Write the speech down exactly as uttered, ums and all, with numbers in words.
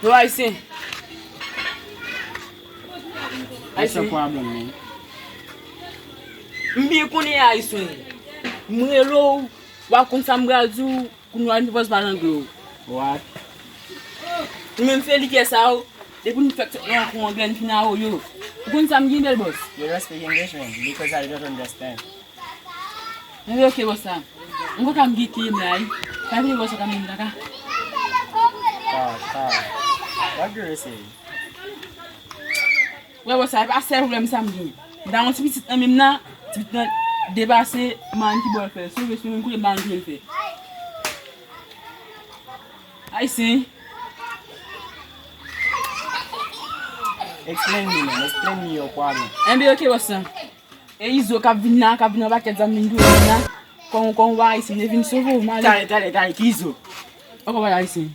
Yo, Ayisyen. What's your problem, man? M byen konnen Ayisyen. M rele w, w ap konn sa m pral di w, kounye a m te pòz pale angle w. What? Ou menm fè likè sa yo, depi nou fèk fèk nan kou angle n fin a yo. Ou konn sa m gen bèl bòs. You don't speak English, man, because I don't understand. Mwen oke bòs la. Mwen kontan m gen kle m la wi. Sa vle bòs la ka menm kaka. Ka, ka. What do you say? Wè bòs la, e pa sèl pwoblèm sa m gen. M ta yon ti pitit nan menm nan, ti pitit nan depase man ki bò l fè. Sove sou menm kote man ki l fè. Ayisyen. Explain me, man. Explain me your problem. Enben oke bòs la. E Izo k ap vin la, k ap vin an pakèt zam vin touye moun la. Kòm, kòm w pa ayisyen, m te vin sove w, m ale. Tale, tale, tale, ki Izo? Ankò pa ayisyen.